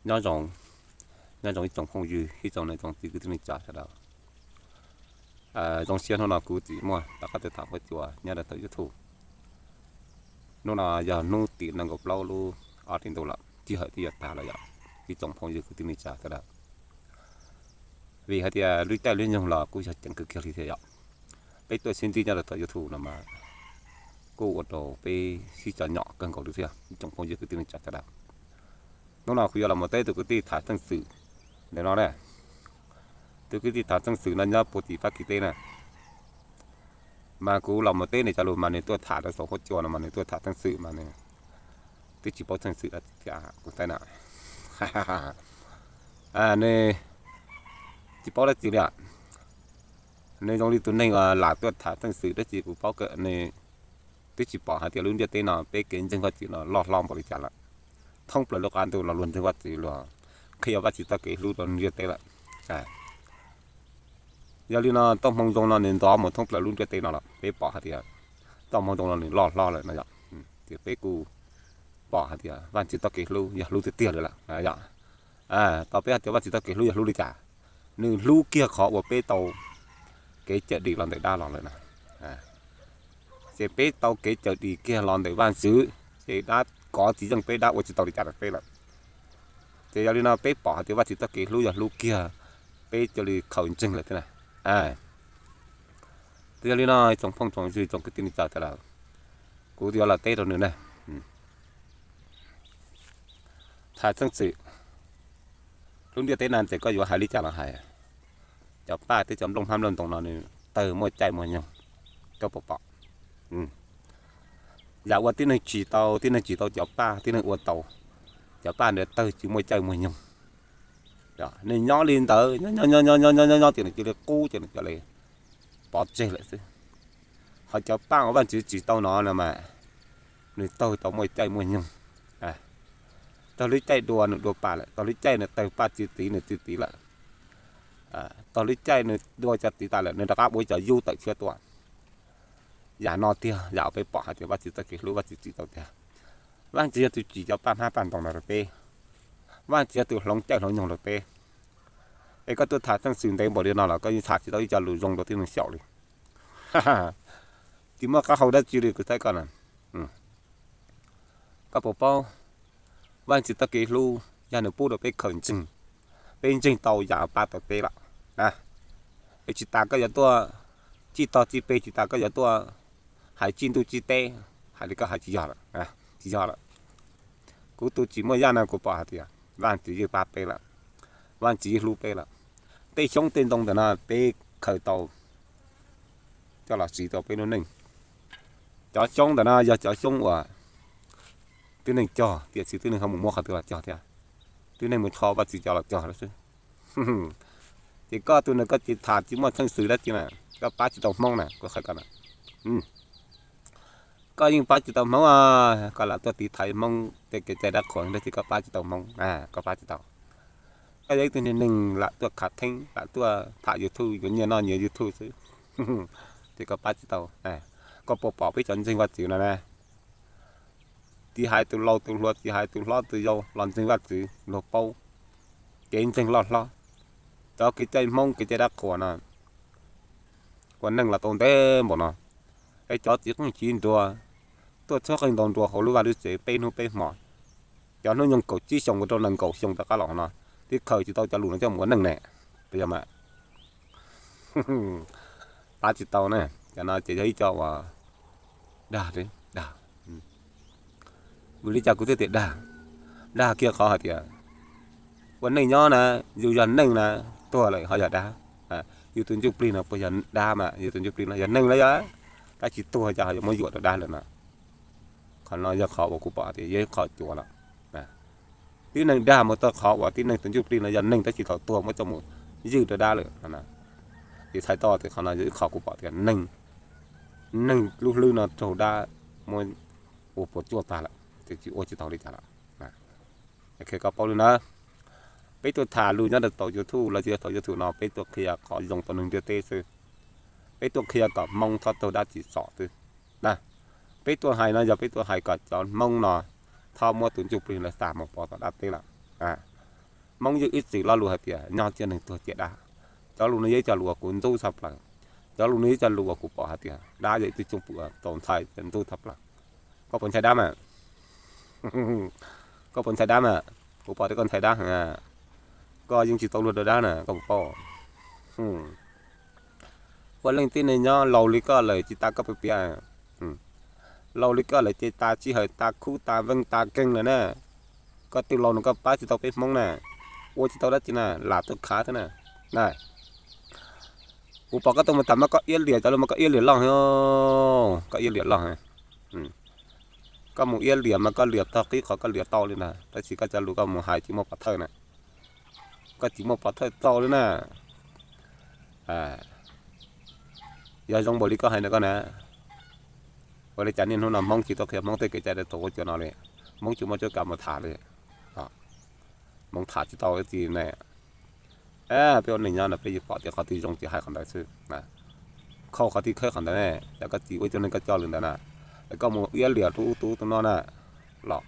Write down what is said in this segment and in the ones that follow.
Nyob zoo, nyob zoo ib tsoom phooj ywg, ib tsoom niam tsoom txiv kwv tij neej tsa sawv daws. Zoo siab hnub no kuv tseem muaj rov qab tuaj tham huab cua nyob rau tom YouTube. Hnub no yog hnub tim nees nkaum plaub lub ob hlis ntuj lawm, sij hawm twb yuav tag lawm yom, ib tsoom phooj ywg kwv tij neej tsa sawv daws. Vim hais tias lub caij lub nyoog los kuj yog ceev kawg kiag li thiab yom. Peb tuaj sib ntsib nyob rau tom YouTube no mas kuj ua rau peb sib cov nyom kawg nkaus li thiab ib tsoom phooj ywg kwv tij neej tsa sawv daws. Hnub no kuv yuav los mus teb tus kwv tij tham xeej xwm ntawm no na. Tus kwv tij tham xeej xwm no nyob puag tim Fab Kis teb na. Mas kuv los mus teb nws cov lus mas nws tuaj tham rau saum huab cua no mas nws tuaj tham xeej xwm mas nws twb tsis paub xeej xwm dab tsi thiab kuv saib na. Nws tsis paub dab tsi li. Nws zoo li tus neeg lam tuaj tham xeej xwm dab tsi kuv paub kawg. Nws twb tsis pom hais tias lub ntiaj teb no peb kev ntseeg Vaj Tswv no loj hlob npaum li cas lawm. Thoob plaws lub qab ntuj no luag ntseeg Vaj Tswv, luag qhia Vaj Tswv txoj kev hlub rau ntiaj teb lawm. Yog li no txoj hmoo zoo no nws ntov mus thoob plaws lub ntiaj teb no lawm, peb pom hais tias txoj hmoo zoo no nws loj hlob lawm no yom. Ces peb kuj pom hais tias Vaj Tswv txoj kev hlub yog hlub tiag tiag li lawm yom. Tau peb hais tias Vaj Tswv txoj kev hlub yog hlub li cas? Nws hlub kiag qhov uas peb tau kev cawm dim los ntawm dab los lawm na. Ces peb tau kev cawm dim kiag los ntawm Vaj Tswv, ces dab kov tsis yeej peb, dab ua tsis tau li cas rau peb lawm. Ces yog li no peb pom hais tias Vaj Tswv txoj kev hlub yog hlub kiag, peb cia li khaws ntseeg lawm thiab na. Ces yog li no tsoom phooj tsoom ywg tsoom kwv tij neej tsa sawv daws, kuv yuav los teb rau nws na. Tham xeej xwm, lub ntiaj teb na ces koj yuav hais li cas los hais, cov paj thiab cov nplooj hmab nplooj ntoo no nws tawg muaj caij muaj nyoog, koj puas pom? Yam uas tib neeg tsim tau, tib neeg tsim tau cov paj, tib neeg ua tau, cov paj ntawd tawg tsis muaj caij muaj nyoog. Nws nyob li ntawd, nyob nyob nyob nyob nyob nyob nyob ces nws cia li qub ces nws cia li pov tseg lawm xwb. Ho cov paj uas Vaj Tswv tsim tau no no mas nws tawg tau muaj caij muaj nyoog. Txog lub caij dua nws dua paj lawm, txog lub caij nws tawg paj txi txiv nws txi txiv lawm, txog lub caij nws dua cov txiv tas lawm nws rov qab ua cov yub tawm tshiab tuaj. Yam no tiag yam peb pom hais tias Vaj Tswv txoj kev hlub Vaj Tswv tsim tau tiag. Vaj Tswv yog tus tsim cov paj hmab paj ntoo no rau peb. Vaj Tswv yog tus hloov caij hloov nyoog rau peb. Es koj tuaj tham xeej xwm ntev npaum li no los koj yeej tham tsis tau ib co lus zoo rau tib neeg xyaum li. Tsis muaj qab hau dab tsi li kuv saib koj na. Koj puas paub, Vaj Tswv txoj kev hlub yog nws pub rau peb khaws ntseeg, peb ntseeg tau yam pab tau peb lawm. Es tsis tas koj yuav tuaj txij tog txij peg, tsis tas koj yuav tuaj hais txij ntuj txij teb, hais li koj hais tsis yog lawm, tsis yog lawm. Kuv tus tsis muaj yaj no kuv pom hais tias Vaj Tswv yeej pab peb lawm, Vaj Tswv yeej hlub peb lawm. Tej xyoob tej ntoo ntawm no peb khaws tau coj los siv rau peb lub neej. Cov xyoob ntawm no yog cov xyoob uas tib neeg cog, tiam sis tib neeg ho mus muab qhov twg los cog thiab, tib neeg mus tsho Vaj Tswv cov los cog lawm xwb. Ces koj tus ntawd koj tsis tham tsis muaj xeej xwm dab tsi na, koj pab tsis tau Hmoob na, kuv qhia koj na. Koj yeej pab tsis tau Hmoob, koj lam tuaj tiv thaiv Hmoob tej kev cai dab qhuas dab tsi koj pab tsis tau Hmoob, koj pab tsis tau. Koj yog ib tug niag neeg lam tuaj khav theeb, lam tuaj tham YouTube, yuav nyiaj noj nyiaj YouTube xwb, ces koj pab tsis tau. Koj puas pom peb cov ntseeg Vaj Tswv no na, tsis hais tus laus tus hluas, tsis hais tus hlob tus yau los ntseeg Vaj Tswv luag paub kev ntseeg loj hlob. Cov kev cai Hmoob kev cai dab qhuas no ua neej los tau ntev npaum no, es cov txiv qeej txiv nruas tuaj txhub qeej ntaus nruas hauv lub vaj lub tsev peb hnub peb hmo, cov hnub nyoog kaum tsib xyoo ua rau nees nkaum xyoo rov qab los no, twb khaws tsis tau cov lus no coj mus ua neej ne. Puas yog mas? Pab tsis tau na. Cov no ces yog ib co uas dag, dag. Vim li cas kuv thiaj tias dag? Dag kiag qhov hais tias ua neej nyob na, yus yog neeg na, tuag lawm ho yog dab. Yus tus ntsuj plig no puas yog dab mas, yus tus ntsuj plig no yog neeg los yog, tab sis tuag cas ho yuav muab yuam rau dab lawm no. Qhov no yog qhov uas kuv pom tias yog ib qho cuav lawm. Tib neeg dag mus tau qhov uas tib neeg tus ntsuj plig no yog neeg tab sis thaum tuag muab coj mus ywj rau dab lawm. Ces txhais tau tias qhov no yog ib qho kuv pom tias neeg, neeg lub hlwb no raug dab muab ua puas tsuaj tag lawm, ces tsis ua tsis tau li cas lawm. Koj paub li na, peb tuaj tham lus nyob rau tom YouTube los tsis yog tom YouTube no, peb tuaj qhia qhov zoo rau neeg ntiaj teb xwb. Peb tuaj qhia kom Hmoob txhob raug dab tsim txom xwb na. Peb tuaj hais no yog peb tuaj hais kom cov Hmoob no txhob muab tus ntsuj plig lawv xa mus pov tom dab teb lawm. Hmoob yeej ib txwm lo lus hais tias nyob cia neeg tuag cia dab. Cov lus no yog ib co lus uas kuv ntxub tshaj plaws. Cov lus no yog ib co lus uas kuv pom hais tias dab yog ib tug txooj pwm uas txaus ntshai ntxub tshaj plaws. Koj puas ntshai dab mas? Koj puas ntshai dab mas? Kuv pom tias koj ntshai dab heev. Koj yeej tsis tau luag rau dab na, koj puas paub? Ua leej tib neeg nyob laus li koj lawm tsis tas koj piav piav, laus li koj lawm ces tas sij hawm tas khub tas veej tas keeg lawm na. Koj twb laus no koj pab tsis tau peb Hmoob na, ua tsis tau dab tsi na, lam tuaj khav xwb na. Na, kuv pom koj tuaj mus tham mas koj iab liam, cov lus mas koj iab liam loj heev, koj iab liam loj heev. Koj mus iab liam mas koj liam txog qib qhov koj liam tau li ntag, tab sis koj cov lus koj mus hais tsis muaj pov thawj na. Koj tsis muaj pov thawj txaus li na. Yog zoo npaum li koj hais ntawd koj na, ua li cas niaj hnub no Hmoob tsis tuaj qhia Hmoob tej kev cai rau thaum ua cua no li? Hmoob tsis muaj cuab kav mus tham li. Hmoob tham tsis tau ib txhis ne. Peb ua neeg nyob no peb yeej pom tias qhov twg zoo ces hais qhov ntawd xwb. Khau qhov twg khawb qhov ntawd ne, yog koj tsis ua ib tug neeg koj coj li ntawd na, es koj mus iab liam rau ub tus ub tus no na, los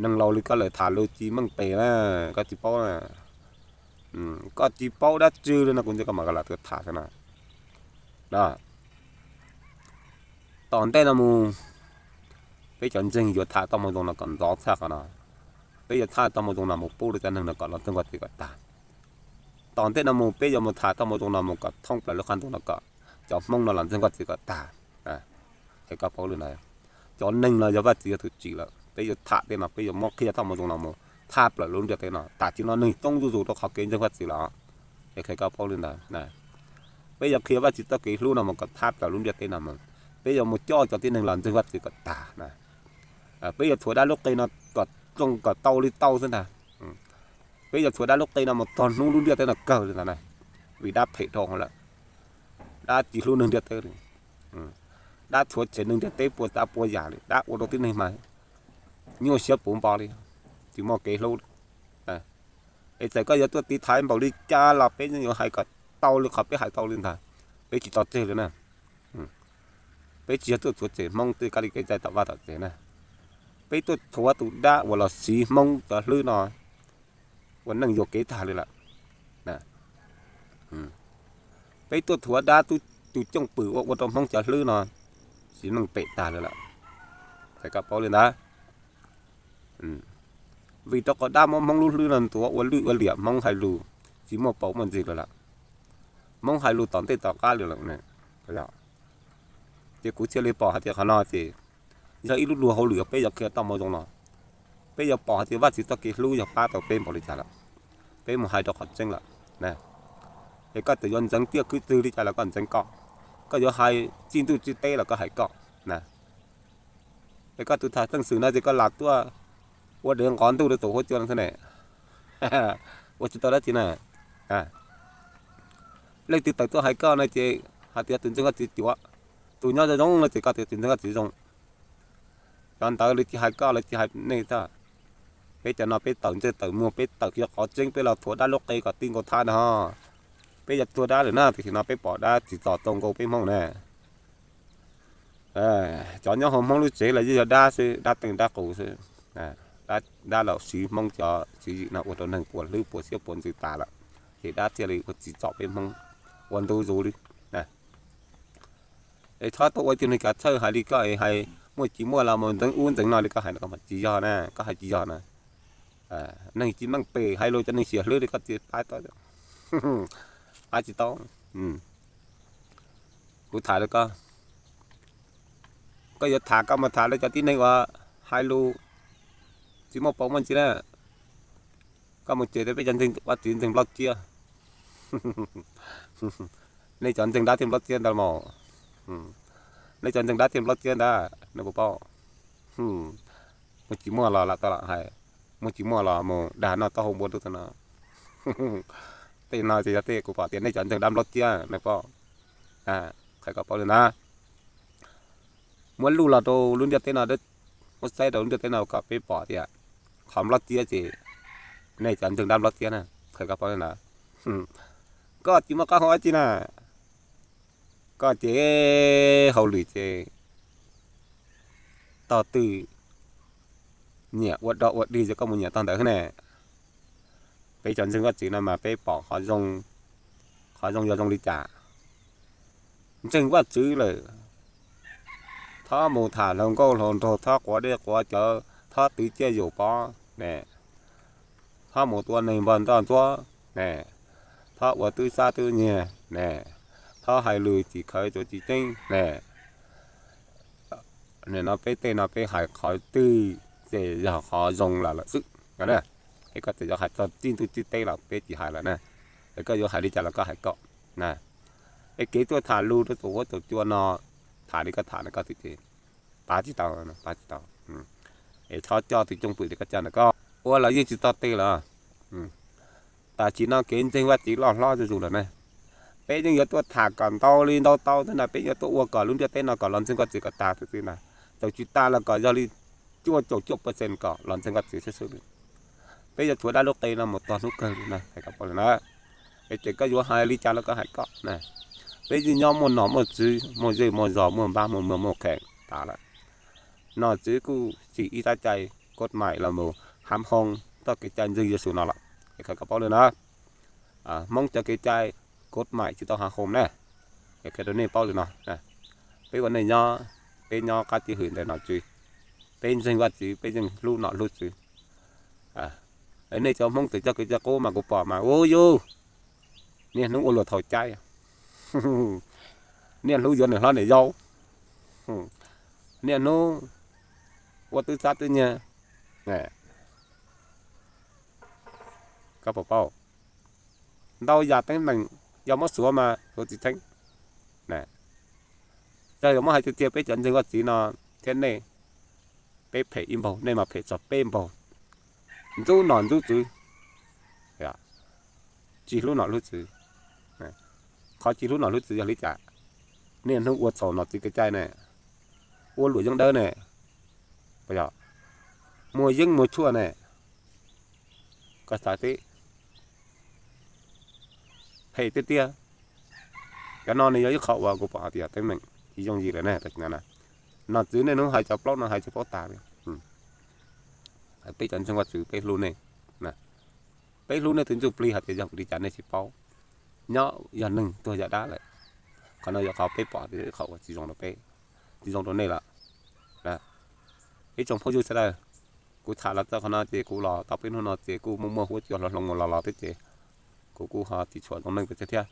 neeg laus li koj lawm tham lus tsis meej pem na, koj tsis paub na. Koj tsis paub dab tsi li no kuv ntshe koj mam li lam tuaj tham xwb na. Tom ntej no mus, peb cov ntseeg yuav tham txoj moo zoo no kom ntxov tshaj qhov no. Peb yuav tham txoj moo zoo no mus pub rau cov neeg no kom los ntseeg Vajtswv kom tag. Tom ntej no mus peb yuav mus tham txoj moo zoo no mus kom thoob plaws lub qab ntuj no kom cov Hmoob no los ntseeg Vajtswv kom tag. Qhia koj paub li ntawd, cov neeg no yog Vajtswv yog tus tsim lawm, peb yuav tham tej no, peb yuav muab qhia txoj moo zoo no mus thaj plaws lub ntiaj teb no. Tam sim no neeg coob zuj zus rau qhov kev ntseeg Vajtswv lawm. Es qhia koj paub li ntawd, peb yuav qhia Vajtswv txoj kev hlub no mus kom thaj plaws lub ntiaj teb no mus. Peb yuav mus coj cov tib neeg los ntseeg Vajtswv kom tag na. Peb yuav thuav dab lub qe no kom zoo kom tau li tau xwb ntag. Peb yuav thuav dab lub qe no mus txog hnub lub ntiaj teb no kawg li ntag na. Vim dab phem dhau lawm, dab tsis hlub neeg ntiaj teb li. Dab thuav tshem neeg ntiaj teb pua tsav pua yam li, dab ua rau tib neeg mas nyuaj siab puv npo li, tsis muaj kev hlub li. Es txawm koj yuav tuaj tiv thaiv npaum li cas los peb yeej yuav hais kom tau li qhov peb hais tau li ntag. Peb tsis tso tseg li na. Peb tsis yog tuaj thuav tshem Hmoob tej kab li kev cai tom vaj tom tsev na. Peb tuaj thuav tus dab uas los siv Hmoob cov hlwb no ua neej yuam kev tag li lawm. Peb tuaj thuav dab tus txooj pwm ua ua rau Hmoob cov hlwb no tsis meej pem tag li lawm. Qhia koj paub li ntawd. Vim rau qhov dab muab Hmoob lub hlwb no ntuav ua lwj ua liam, Hmoob hais lus tsis muaj paus muaj ntsis li lawm. Hmoob hais lus tom ntej tom qab li lawm. Ces kuv thiaj li pom hais tias qhov no ces yog ib lub luag hauj lwm peb yuav qhia txoj moo zoo no. Peb yuav pom hais tias Vajtswv txoj kev hlub yog pab tau peb npaum li cas lawm. Peb mus hais rau qhov tseeb lawm. Es koj txawm yuav ntxeev tiaj khwv txwg li cas los koj ntxeev koj, koj yuav hais txij ntuj txij teb los koj hais koj na. Es koj tus tham xeeb xwm no ces koj lam tuaj ua dev nqov ntuj rau tus huab cua no xwb ne. Ua tsis tau dab tsi na. Leej twg tawm tuaj hais koj no ces hais tias tus ntseeg Vajtswv cuav, tus nyob zoo zoo no ces koj tias tus ntseeg Vajtswv zoo. Cov ntawd lawv tsis hais koj, lawv tsis hais nej tag. Peb cov no peb tawm ntsej tawm muag, peb tawm qhia qhov tseeb, peb los thuav dab lub qe kom tij nkaus thaj no. Peb yuav tuag dab lawm na, tam sim no peb pom dab tsim txom txaus nkaus peb Hmoob na. Cov nyob hauv Hmoob lub tsev los yeej yog dab xwb, dab teej dab qus xwb. Dab los siv Hmoob cov tswv yim no ua rau neeg puas hlwb puas siab puas ntsws tas lawm, ces dab thiaj li ua tsim txom peb Hmoob ua ntu zus li. Es txhob tuaj ua ib tug neeg kav txhawj hais li koj es hais muaj tsis muaj los mus ntxeev ub ntxeev no li koj hais no, tsis yog na, koj hais tsis yog na. Neeg tsis meej pem hais lus cov neeg xiam hlwb li koj tsis paib tau, paib tsis tau. Kuv tham rau koj, koj yuav tham koj mus tham rau cov tib neeg uas hais lus tsis muaj paus muaj ntsis na. Koj mus cem rau peb cov ntseeg Vajtswv ntseeg Nplob Ciab. Nej cov ntseeg dab thiab Nplob Ciab ntawd mas, nej cov ntseeg dab thiab Nplob Ciab ntawd nej puas paub? Muaj tsis muaj los lam tau lam hais, muaj tsis muaj los mus dag noj taub hau npua rau tau no. Tej no ces yog tej kuv pom tias nej cov ntseeg dab Nplob Ciab nej paub. Qhia koj paub li ntawd. Muab lub los rau lub ntiaj teb no, muab saib rau lub ntiaj teb no kom peb pom tias qhov Nplob Ciab ces nej cov ntseeg dab Nplob Ciab na, qhia koj paub li ntawd. Koj tsis muaj qab hau dab tsi na, koj ces hauj lwm ces tog twg nyiam ua dog ua dig ces koj mus nyiam tog ntawd xwb ne. Peb cov ntseeg Vajtswv no mas peb pom qhov zoo, qhov zoo yog zoo li cas. Ntseeg Vajtswv lawm, txhob mus tham hluas nkauj hluas nraug, txhob quav dej quav cawv, txhob twv ciaj yum pov ne, txhob mus tua neeg npog nroj ntsuab ne, txhob ua tub sab tub nyiag ne, txhob hais lus tsis khawv tsuas tsis tseeb ne. Nim no peb tej no peb hais qhov twg ces yog qhov zoo lawm lawm xwb. Es koj txawm yuav hais txog txij ntuj txij teb los peb tsis hais lawm na. Es koj yuav hais li cas los koj hais koj na. Es kev tuaj tham lus rau tus huab tus cua no, tham li koj tham no koj twb ces pab tsis tau, pab tsis tau. Es txhob coj tus coob pwm li koj coj ntawm koj ua los yeej tsis tau tej lawm. Tam sim no kev ntseeg Vajtswv loj hlob zuj zus lawm na. Peb yeej yuav tuaj tham kom ntau li ntau tau xwb na, peb yuav tuaj ua kom lub ntiaj teb no kom los ntseeg Vajtswv kom tag xwb xwb na. Txawm tsis tas los kom yog li cuaj caum cuaj percent kom los ntseeg Vajtswv xwb xwb. Peb yuav tshuav dab lub qe no mus txog hnub kawg li na, hais kom paub li na. Es ces koj yuav hais li cas los koj hais koj na. Peb yeej nyob muaj nom muaj tswv, muaj zej muaj zos, muaj npab muaj muag muaj kheem tas lawm. Nom tswv kuj tsim ib tab cai kod maim los mus ham hoo txoj kev cai ntseeg Yexus no lawm, es hais kom paub li na. Hmoob cov kev cai kod maim tsis tau ham hoo na. Es qhia rau nej paub li no, peb ua neej nyob, peb nyob qab tib hwm ntawm nom tswv, peb ntseeg Vajtswv peb yeej hlub nom hlub tswv. Nej cov Hmoob txawm coj kev cai qub mas kuv pom mas ua yus niaj hnub ua luag thaum caij, niaj hnub yuav niam hlob niam yau, niaj hnub ua tub sab tub nyiag. Koj puas paub, ntau yam teeb meem yog muab xuav mas xuav tsis tseeb. Yog yuav muab hais tiag tiag peb cov ntseeg Vajtswv no thiab nej, peb phem ib npaug, nej mas phem txog peb npaug. Ntxub nom ntxub tswv, tsis hlub nom hlub tswv. Qhov tsis hlub nom hlub tswv yog li cas? Niaj hnub ua txhaum nom tswv kev cai ne, ua luam yeeb dawb ne, muag yeeb muag tshuaj ne, koj xav tib phem tiag tiag. Cov no nws yog ib qho uas kuv pom hais tias teeb meem tsis yooj yim lawm ne. Nom tswv niaj hnub hais cov plaub no hais tsis paub tas li. Peb cov ntseeg Vajtswv peb hlub nej, peb hlub nej tus ntsuj plig hais tias yog vim li cas nej tsis paub. Nyob yog neeg tuag yog dab lawm, qhov no yog qhov peb pom tias qhov uas tsis zoo rau peb, tsis zoo rau nej lawm. Ib tsoom phooj ywg sawv daws, kuv tham los txog qhov no ces kuv los tau peb hnub no ces kuj muaj muaj huab cua hloov hloov mus los los thiab ces kuv kuj ho tsis tshua zoo neej pes tsawg thiab.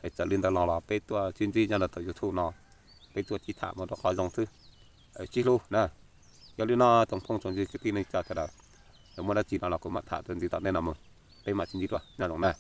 Es txawm li ntawd los los peb tuaj sib ntsib nyob rau tom YouTube no, peb tuaj sib tham mus rau qhov zoo xwb, sib hlub na. Yog li no tsoom phooj tsoom ywg kwv tij neej tsa sawv daws, yog muaj dab tsi no los kuv mam tham tuaj ntxiv tom ntej no mus, peb mam sib ntsib dua, nyob zoo na.